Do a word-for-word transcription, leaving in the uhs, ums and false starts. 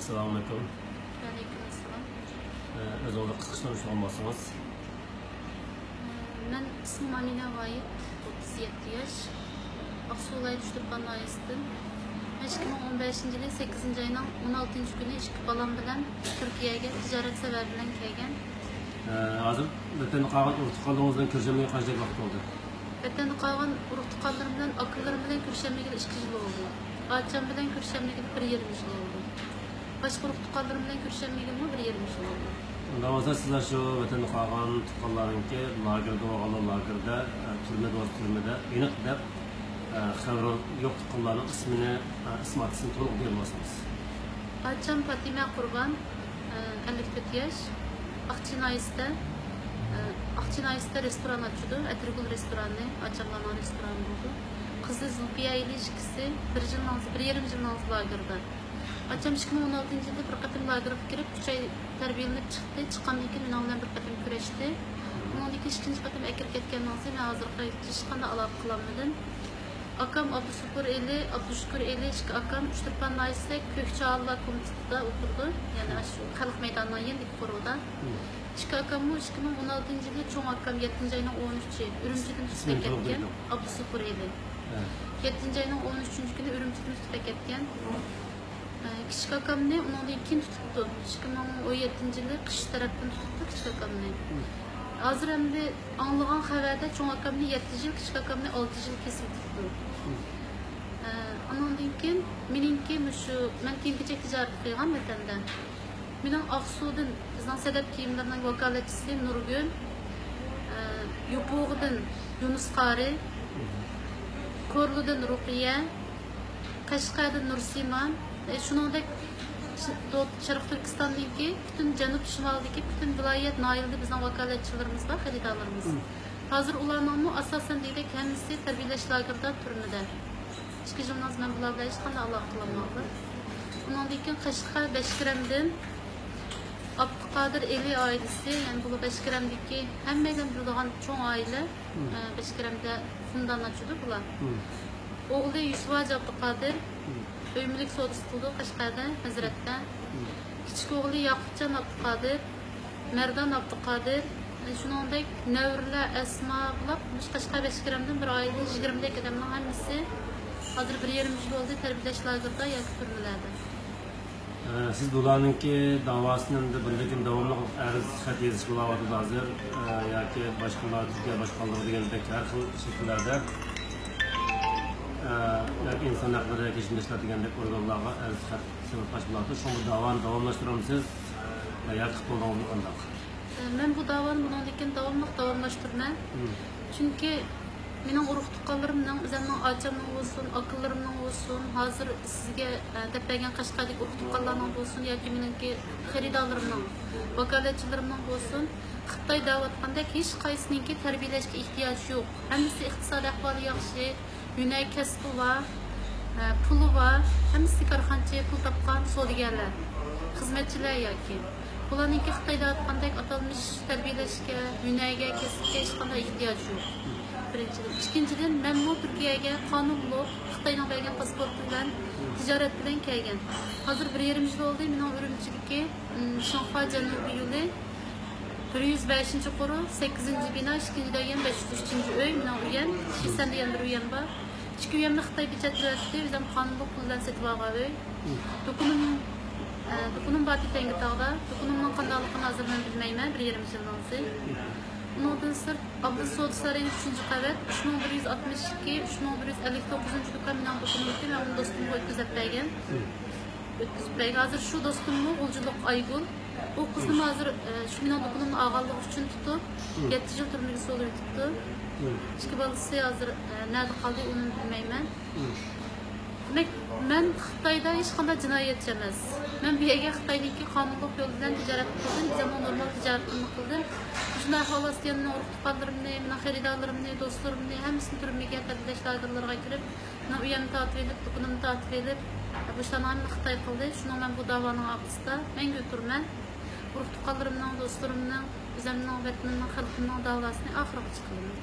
ئەسسالامۇئەلەيكۇم. ۋەئەلەيكۇم ئەسسالام. ئۆزىڭىزنى قىسقىچە تونۇشتۇرغان بولسىڭىز. مەن ئىسمىم ئامىنە ۋايىت، ئوتتۇز يەتتە ياش. ئاقسۇ ۋىلايىتى ئۇچتۇرپان ناھىيەسىدىن. مەن ئىككى مىڭ ئون بەشىنچى يىلى سەككىزىنچى ئاينىڭ ئون ئالتىنچى كۈنى ئىككى بالام بىلەن تۈركىيەگە تىجارەت سەۋەبى بىلەن كەلگەن. ھازىر ۋەتەندە قالغان ئۇرۇق تۇغقانلىرىڭىز بىلەن كۆرۈشەلمىگىلى قانچە ۋاقىت بولدى؟ ۋەتەندە قالغان ئۇرۇق تۇغقانلىرىم بىلەن ئاكىلىرىم بىلەن كۆرۈشەلمىگىلى ئىككى يىل بولدى. ئاچام بىلەن كۆرۈشەلمىگىلى بىر يېرىم يىل بولدى. باشقا ئۇرۇق تۇغقانلىرىم بىلەن كۆرۈشەلمىگىلىمۇ بىر يېرىم يىل بولدى. ئۇنداق بولسا سىلەر شۇ ۋەتەندە قالغان تۇغقانلارنىڭكى لاگېردا بولغانلار لاگېردا، تۈرمىدە بولسا تۈرمىدە ئېنىق دەپ خەۋىرى يوق تۇغقانلارنىڭ ئىسمىنى، ئىسىم ئاتىسىنى تولۇق دېيەلمەسىڭىز. ئاچام پاتىمە قۇربان، ئەللىك تۆت ياش، ئاقچى ناھىيەسىدە، ئاقچى ناھىيەسىدە رېستوران ئاچىدۇ، ئەتىرگۈل رېستورانى، ئاچاملارنىڭ رېستورانى بولىدۇ. قىزى زۇلپىيە ئىلى ئىككىسى بىر يىلنىڭ، بىر يېرىم يىلنىڭ لاگېردا. ئاچام ئىككى مىڭ ئون ئالتىنچى يىلدا بىر قېتىم لاگېرغا كىرىپ، ئۈچ ئاي تەربىيەلىنىپ چىقتى. چىققاندىن كېيىن مېنىڭ بىلەن بىر قېتىم كۆرۈشتى. ئۇنىڭدىن كېيىن ئىككىنچى قېتىم ئەكىرىپ كەتكەندىن كېيىن مەن ھازىرغىچە ھېچقانداق ئالاقە قىلالمىدىم. ئاكام ئابدۇسۇپۇر ئېلى، ئابدۇشۈكۈر ئېلى، ئىككى ئاكام ئۇچتۇرپان ناھىيەسىدە كۆكچى ئاھالىلەر كومىتېتىدا ئولتۇرىدۇ. يەنى ئاشۇ خەلق مەيدانىنىڭ يېنىدىكى قورۇدا. ئىككى ئاكاممۇ ئىككى مىڭ ئون ئالتىنچى يىلى، چوڭ ئاكام يەتتىنچى ئاينىڭ ئون ئۈچى ئۈرۈمچىدىن تۇتۇپ كەتكەن. ئابدۇسۇپۇر ئېلى. يەتتىنچى ئاينىڭ ئون ئۈچىنچى كۈنى ئۈرۈمچىدىن تۇتۇپ كەتكەن. كىچىك ئاكامنى ئۇنىڭدىن كېيىن تۇتۇپتۇ. ئىككى مىڭ ئون يەتتىنچى يىلى قىش تەرەپتىن تۇتۇپتۇ كىچىك ئاكامنى. ھازىر ئەمدى ئاڭلىغان خەۋەردە چوڭ ئاكامنى يەتتە يىل، كىچىك ئاكامنى ئالتە يىل كېسىۋېتىپتۇ. ئانىڭدىن كېيىن مېنىڭكى مۇشۇ، مەن كىيىم-كېچەك تىجارىتى قىلغان ۋەتەندە. مېنىڭ ئاقسۇدىن بىزنىڭ سەدەپ كىيىملىرىنىڭ ۋاكالەتچىسى نۇرگۈل، يوپۇرغىدىن يۇنۇس قارى، كورلىدىن رۇقىيە، قەشقەردىن نۇرسىمان، شۇنىڭدەك شەرقىي تۈركىستاندىكى پۈتۈن جەنۇب شىمالدىكى پۈتۈن ۋىلايەت، ناھىيەلەردە بىزنىڭ ۋاكالەتچىلىرىمىز بار، خېرىدارلىرىمىز. ھازىر ئۇلارنىڭمۇ ئاساسەن دېگۈدەك ھەممىسى تەربىيەلەش لاگېرىدا، تۈرمىدە. ئىككى يىلدىن بۇيان مەن بۇلار بىلەن ھېچقانداق ئالاقە قىلالمىدىم. ئۇنىڭدىن كېيىن قەشقەر بەشكىرەمدىن ئابدۇقادىر ئېلى ئائىلىسى، يەنى بۇلار بەشكىرەمدىكى ھەممەيلەن بىلىدىغان چوڭ ئائىلە. بەشكىرەمدە خۇمدان ئاچىدۇ بۇلار. ئوغلى يۈسۈپ ھاجى ئابدۇقادىر ئۆي مۈلۈك سودىسى قىلىدۇ قەشقەردە، ھەزرەتتە. كىچىك ئوغلى ياقۇپجان ئابدۇقادىر، مەردان ئابدۇقادىر، شۇنىڭدەك نەۋرىلەر ئەسما بولۇپ، مۇشۇ قەشقەر بەشكىرەمدىن بىر ئائىلىدىن يىگىرمىدەك ئادەمنىڭ ھەممىسى ھازىر بىر يېرىم يىل بولدى تەربىيەلەش لاگېرىدا ياكى تۈرمىلەردە. سىز بۇلارنىڭكى داۋاسىنى ئەمدى بىردىن داۋاملىق ئەرز خەت يېزىشقا بولۇۋاتىدۇ ھازىر، ياكى باشقىلار، تۈركىيە باشقۇنلىرى دېگەندەك ھەر خىل شەكىللەردە، ياكى ئىنسان ھەقلىرى، كەچۈرۈم دېگەندەك ئورگانلارغا ئەرز خەت سېلىپ بولۇۋاتىدۇ. شۇڭا بۇ داۋانى داۋاملاشتۇرامسىز ياكى قىلدىڭىزمۇ قانداق؟ مەن بۇ داۋانى بۇنىڭدىن كېيىن داۋاملىق داۋاملاشتۇرىمەن. چۈنكى مېنىڭ ئۇرۇق تۇغقانلىرىمنىڭ، ئۆزۈمنىڭ ئاچامنىڭ بولسۇن، ئاكىلىرىمنىڭ بولسۇن، ھازىر سىزگە، ئە، دەپ بەرگەن قەشقەردىكى ئۇرۇق تۇغقانلارنىڭ بولسۇن ياكى مېنىڭكى خېرىدارلىرىمنىڭ، ۋاكالەتچىلىرىمنىڭ بولسۇن، خىتاي دەۋاتقاندەك ھېچقايسىنىڭكى تەربىيەلەشكە ئېھتىياجى يوق. ھەممىسى ئىقتىسادىي ئەھۋالى ياخشى، ھۈنەر كەسپى بار، ئە، پۇلى بار، ھەممىسى كارخانىچى، پۇل تاپقان سودىگەرلەر، خىزمەتچىلەر ياكى. بۇلارنىڭكى خىتايدا ئېيتقاندەك ئاتالمىش تەربىيەلەشكە، ھۈنەرگە، كەسىپكە ھېچقانداق ئېھتىياجى يوق. بىرىنچىدىن. ئىككىنچىدىن، مەنمۇ تۈركىيەگە قانۇنلۇق خىتاينىڭ بەرگەن پاسپورتى بىلەن تىجارەت بىلەن كەلگەن. ھازىر بىر يېرىم يىل بولدى مېنىڭ ئۈرۈمچىدىكى، م، شىنخۇا جەنۇبىي يولى بىر يۈز بەشىنچى قورۇ، سەككىزىنچى بىنا، ئىككىنچى دەيگەن بەش يۈز ئۈچىنچى ئۆي مېنىڭ ئۆيەم. شىسەندە يەنە بىر ئۆيەم بار. ئىككى ئۆيۈمنى خىتاي پېچەتلىۋەتتى، ئۆزۈم قانۇنلۇق پۇل بىلەن سېتىۋالغان ئۆي. دوكۇنۇم، ئە، دوكۇنۇم بار تەڭگىتاغدا. دوكۇنۇمنىڭ قانداقلىقىنى ھازىر مەن بىلمەيمەن، بىر يېرىم يىلدىن زىيادە. ئۇنىڭدىن سىرت، ئابلىز سودا سارىيى ئۈچىنچى قەۋەت، ئۈچ مىڭ بىر يۈز ئاتمىش ئىككى، ئۈچ مىڭ بىر يۈز ئەللىك توققۇزىنچى دۇكان مېنىڭ دوكۇنۇمكەن، مەن ئۇنى دوستۇمغا ئۆتكۈزۈپ بەرگەن. ئۆتكۈزۈپ بەرگەن. ھازىر شۇ دوستۇممۇ غۇلجىلىق ئايگۈل. ئۇ قىزنىمۇ ھازىر، ئە، شۇ مېنىڭ دوكىنىمنى ئالغانلىقى ئۈچۈن تۇتۇپ، يەتتە يىل تۈرمىگە سولىۋېتىپتۇ. ئىككى بالىسى ھازىر، ئە، نەدە قالدى، ئۇنى بىلمەيمەن. دېمەك، مەن خىتايدا ھېچقانداق جىنايەتچى ئەمەس. مەن بۇ يەرگە خىتاينىڭكى قانۇنلۇق يول بىلەن تىجارەت قىلدىم، ئۆزۈمنىڭ نورمال تىجارىتىمنى قىلدىم. مۇشۇنداق ئەھۋال ئاستىدا يەنە مېنىڭ ئۇرۇق-تۇغقانلىرىمنى، مېنىڭ خېرىدارلىرىمنى، دوستلىرىمنى ھەممىسىنى تۈرمىگە، تەربىيەلەش لاگېرلىرىغا كىرىپ، مېنىڭ ئۆيۈمنى تارتىۋېلىپ، دوكىنىمنى تارتىۋېلىپ، بۇ ئىشلارنى ھەممىنى خىتاي قىلدى. شۇنىڭ مەن بۇ داۋانىڭ ئارقىسىدا مەڭگۈ تۇرىمەن. ئۇرۇق-تۇغقانلىرىمنىڭ، دوستلىرىمنىڭ، ئۆزۈمنىڭ ۋەتىنىمنىڭ، خەلقىمنىڭ داۋاسىنى ئاخىرغىچە قىلىمەن.